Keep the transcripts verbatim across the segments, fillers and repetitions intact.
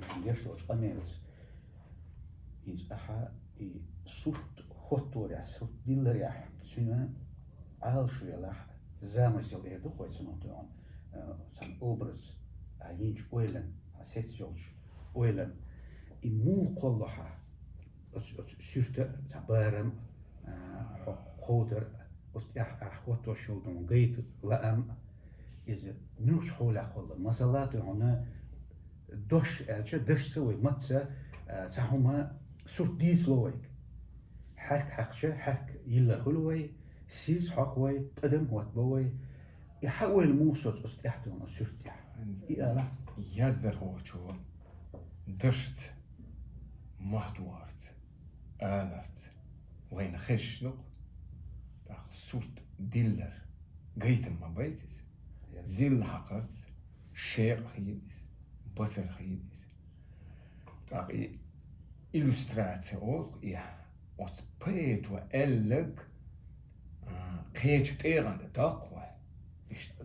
Шун деш долчу къамелаца. ХӀинца ахьа и сурт хӀотторехь, сурт дилларехь, цуьнан Ӏалашо ялахь, замысел эр ду-кх вай цунах тӀехь, э, цхьана образ, хьан йинчу ойлан, хьан сецна йолчу ойлан. И муха кхолло хьан оцу, оцу суьрта а, цхьа барам а, хьо кховдар а, оцу тӀехь ахь хӀоттош йолу гайта лаам а, иза муьлхачу хьолехь кхолло. Масала, тӀехь хьуна дош аьлча, дашца вай, матца, а, цхьа хӀума сурт дийцало вайга. Хьаьрк хьаькхча, хьаьрк йиллар хуьлу вай, сиз хьокху вай, тӀадам хӀоттабо вай. И хьан ойла муха соцу оцу тӀехь тӀехь, оцу суьрта тӀехь? И ала. Яздархочо дашца, мотт вахарца, аларца вайна хезаш ду-кх, тӀаккха сурт диллар гайтам ма бац иза. Зил хьакхарца, шекъа хилла иза, басар хилла иза. ТӀаккха и иллюстрация олу-кх и, оцу поэто аьлларг, а, кхечу тӀегӀан тӀе доккху вай. Иштта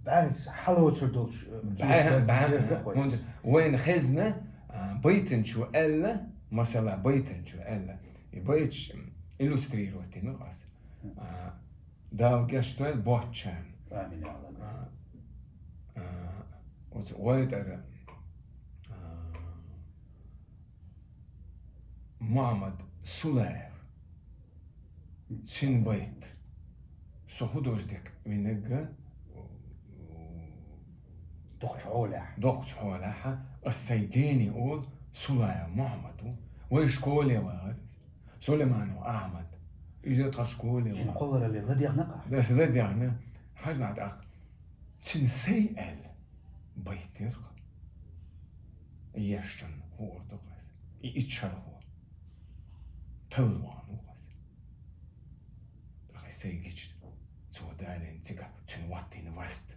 бӀаьрса хьалоцур долчу, э, бӀаьрса, бӀаьрса, доккху вай. ХӀунда вайна хезна, а, байтанчо аьлла, масала, байтанчо аьлла, и байташ иллюстрировать дина ас. А, Дала гечдойла боцчарна. Амин, Аллах. А, а, оцу гӀойтӀара, а, Мухьаммад Сулаев, цуьнан байт. Со художник винарг а, доккхачу хьолехь. Доккхачу хьолехь, ас сайн гений олу Сулаев Мухьаммад ву. Вай школе вахара иза. Сулайманов Ахьмад. Иза тхан школе вара. Цуьнан кхолларалле ладегӀна-кх ахь? Дас ладегӀна. Хьажа нах тӀаккха. Цуьнан «Сай» аьлла байт яра-кх. Ешчунна хуур ду-кх ас. И иччархо. Талла вахана ву-кх ас. ТӀаккха и «Сай» гича, цо далийна цигахь цуьнан хӀоттийна васт.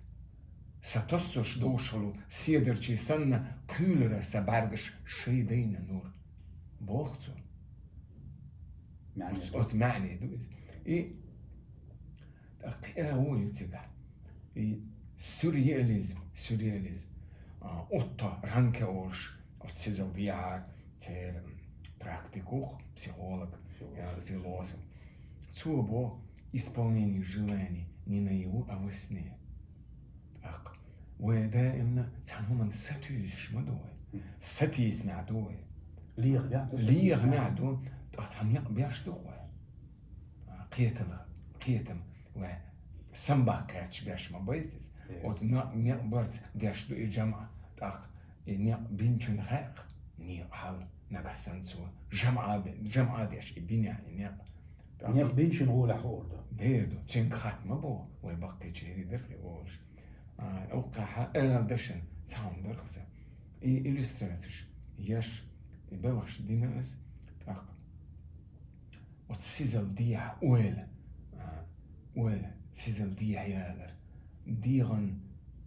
Сан тосуш довшахула седарчий санна, кхуьйлура сан бӀаьргаш шайн дайна нур. Боху цо. МаьӀне ду. Оцу маьӀне ду иза. И тӀаккха кхин а вон ю цигахь. И сюрреализм, сюрреализм. А, Отто Ранке олуш, оцу сизал дехьара церан практик ву-кх, психолог, философ. Философ. Цо боху: «Исполнение желаний не наяву, а во сне». ТӀаккха вай даимна цхьана хӀуманна сатуьйсуш ма ду вай. Мгм. Сатийсамехь ду вай. Лехамехь ду, лехамехь ду, ткъа цхьа некъ беш ду-кх вай. А, кхетала, кхетам вай самбаккхаьчча беш ма бац иза. Э. Оцу некъ, некъ барца деш ду и жамӀа, тӀаккха и некъ бинчун хаьа-кх, некъ хьал нагахь санна цо жамӀа бе-, жамӀа деш и бинехь и некъ. Некъ бинчун гӀолехь хуур ду. Дер ду. Цуьнга хатта ма боху, вай баккхийчерий дара хи олуш. А, укхахьа ала дашан цхьа хӀума дара-кх сан. И иллюстрацеш еш, и белхаш дина ас, тӀаккха оцу сизал дехьа ойла, а, ойла, сизал дехьа ялар. ДегӀан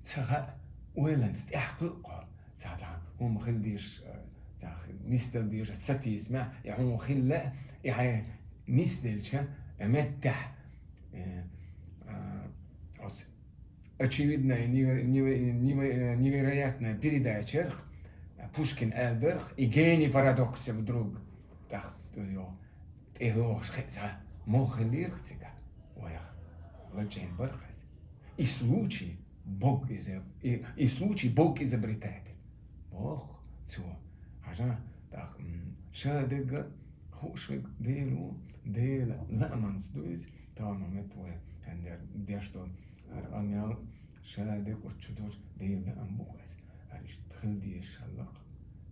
ца хаьа, ойланца тӀаьхьакхуьу-кх хьо. Цхьа-цхьа хӀума хила дезаш, э, цхьа нисдала дезаш сатийсамехь, и хьуна хила лаьа, и хьайн нисделча, э, меттехь, э, а, оцу очевидная, неве-, неве-, неве-, э, невероятная передача ярх, Пушкин аьлла дарх, и гений парадокса вдруг. ТӀаккха йо, тӀе лохуш хи-, цхьа мохь хиллера-кх цигахь, вайх лачкъийна бара-кх иза. И случай Бог иза-, и, и случай Бог изобретатель. Боху цо. Хьажа, тӀаккха, м, ша дерг хууш верг Дела ву, Дела лааманца ду иза, тахана метта вай хьан дер-, деш долу хӀара къамел, ша дерг оцу чу долчу Дела лаам бу-кх иза. ХӀара иштта хила дезаш хилла-кх.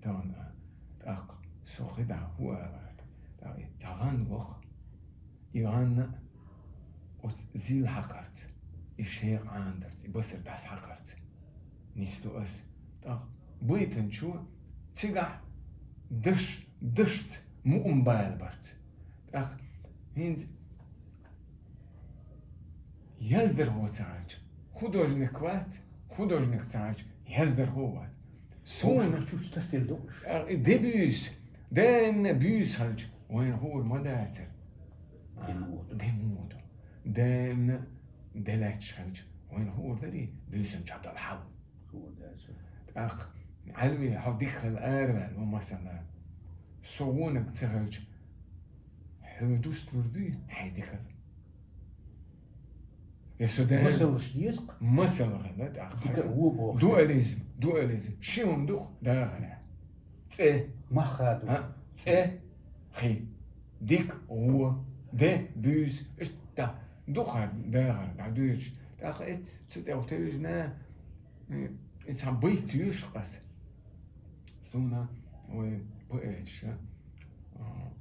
Тахана, а, тӀаккха со хи дӀа хӀун ала вара? ТӀаккха и цхьа гӀан ваха, и гӀанна оцу зил хьакхарца, и шекъа Ӏанадарца, и басар дӀасахьакхарца нисду ас. ТӀаккха байтанчо цигахь даш, дашца мукъам бала барца. ТӀаккха хӀинца яздархо ца хилча, художник вац, художник ца хилча, яздархо вац. Суна чуьра тасделла ду уьш. А, де буьйса, даимна буьйса хилча, вайна хуур ма дацара. А, де муха ду. Де муха ду. Даимна де лаьтташ хилча, вайна хуур дарий буьйсанна чохь долу хьал. Хуур дацара. ТӀаккха Ӏалви, хьо дика хила араваьлла ва, масала. Со вониг ца хилча, хьо дусталур дуй хьай дикал? Я со да-, масалаш деза-кх. Масала хила, тӀаккха. Дика а, во бохуш. Дуализм, дуализм. Ши хӀума ду-кх дахарехь. ЦӀе. Мах а ду. А? ЦӀе. Хи. Дика, во. Де, буьйса. Иштта ду-кх хӀара дахар, дӀадоьдуш. ТӀаккха эцца цу тӀе втевжина, м, и цхьа байт йоьшу ас. Суна вай поэташа, а,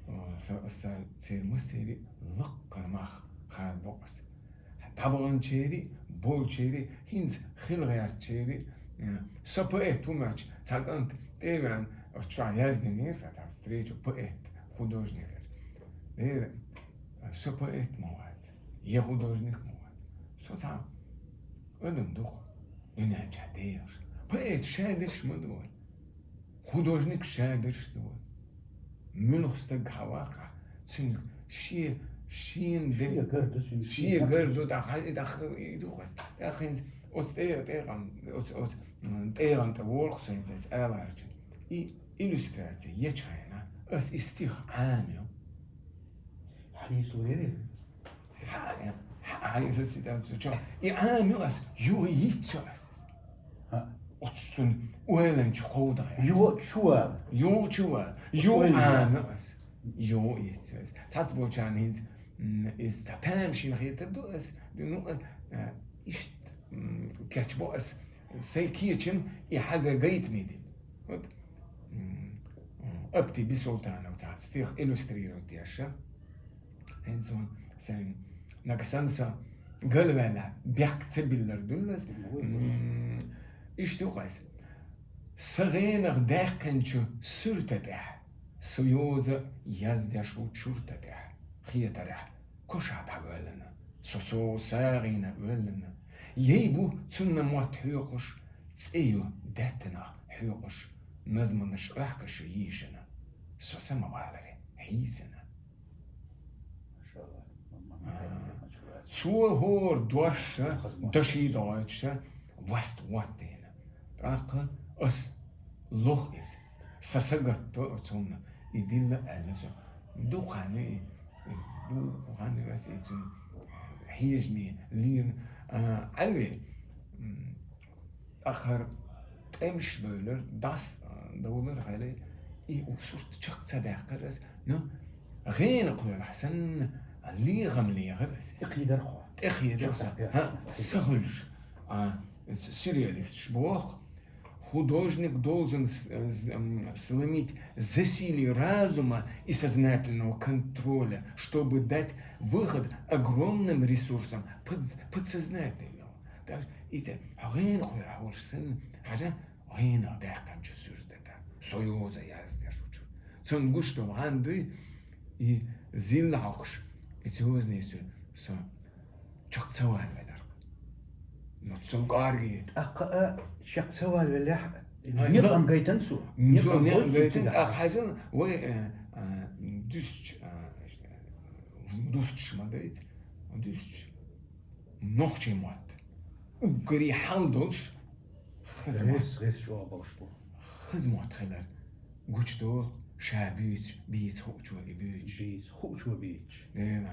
а, са, са церан массеран лаккхара мах хадабо ас. ДӀабаханчеран, болчеран, хӀинца хила гӀертачеран, а, со поэт ву моьттуш, цхьа кӀант тӀе а веана, оцу чохь яздинера, цхьа, цхьа встреча поэт, художник аьлла. Дера, со поэт ма вац, я художник ма вац. Со цхьа адам ду-кх, дуьнен чохь дехаш. Поэт шадерш ма ду вай. Художник шадерш ду вай. Муьлха стаг хьаваккхахь, цуьнга шен, шен де-, шен гар ду цуьнга, шен гар ду, тӀаккха, и тӀаккха и ду хьо. ТӀаккха хӀинца оцу тӀе-, тӀегӀан, оцу, оцу, м, тӀегӀан тӀе волу-кх со хӀинца аса аларчу. И иллюстрация ечу хьайна, ас и стих Ӏамийна. Хьан йийцалур яра? Хьан, хьан, хьан, и Ӏамийна ас, юха йийцу ас. ХӀаъ. Оцу цуьнан ойланчу кховдахь. Юха чу вала. Юха чу вала. Юха ойла. Ӏамийна ас. Юха йийцу ас. Цхьацца болчарна хӀинца, м, иза цхьа тамашийна хетар ду ас. Ну, а, а, иштта, м, кечбо ас. Сайн кечам и хьагар гайта ма дина. Вот, м, м, Апти Бисултанов цхьа стих иллюстрировать деш. ХӀинца вон сайн нагахь санна со галваьлла бехк ца биллар дуьллаз. М, иштта ю-кх ас. Сан гӀенах даьккхинчу суьрта тӀехь, со йоза яздеш ву чурта тӀехь, хетарехь, коша дӀавоьллина, со, со сагӀина воьллина. Яй бу цунна мотт хьоькхуш, цӀе ю даьттанах хьоькхуш, назманаш охьакаша йийшина, со самаваларе хьийсина. Машалла. Цо хӀора дош а, даший догӀуьйтуш а, васт ваттийна. ТӀаккха ас лох иза. Сан сагатто оцунна и дилла аьлла со. Дукха хан ю и, и дукха хан ю ас и цуьнан хьежаме лийна, а, Ӏаьве, м, тӀаккха хӀара тӀемаш бевлар, дӀаса, а, довлар хьале, и сурт чекх ца даьккхар ас, ну, гӀенах кхоьлахь санна, лехам лехар ас иза. ТӀекхийдар кхо. ТӀекхийдар со. ХӀаъ, са хуьлуш. А, с-, сюрреалисташ боху, художник должен с-, с-, м, сломить засилие разума и сознательного контроля, чтобы дать выход огромным ресурсам под-, подсознательного. Так, и те, хьо гӀенах кхоьлахь волуш санна, хьажа, гӀенах даьккхинчу суьрта тӀехь, со йоза яздеш ву чу. Цунна гуш долу гӀан дуй, и зилла хьокхуш, и цозане со, со чекх ца валавелларх. Ну, цунна кӀоргий. ТӀаккха а чекх ца валавеллехь, а, некъам гайтан цо? Цо некъам гайтан, тӀаккха хьажал, вай, а, а, дуьсч, а, дуьсч ма дайца, дуьсч. Нохчийн мотт. Уггаре хьал долуш, хаза мотт. ГӀис, гӀис чӀогӀа болуш бу. Хаза мотт хилар. Гучудолу, ша буьйцуш, бийца хуучо и буьйцуш. Бийца хуучо буьйцуш. Дела.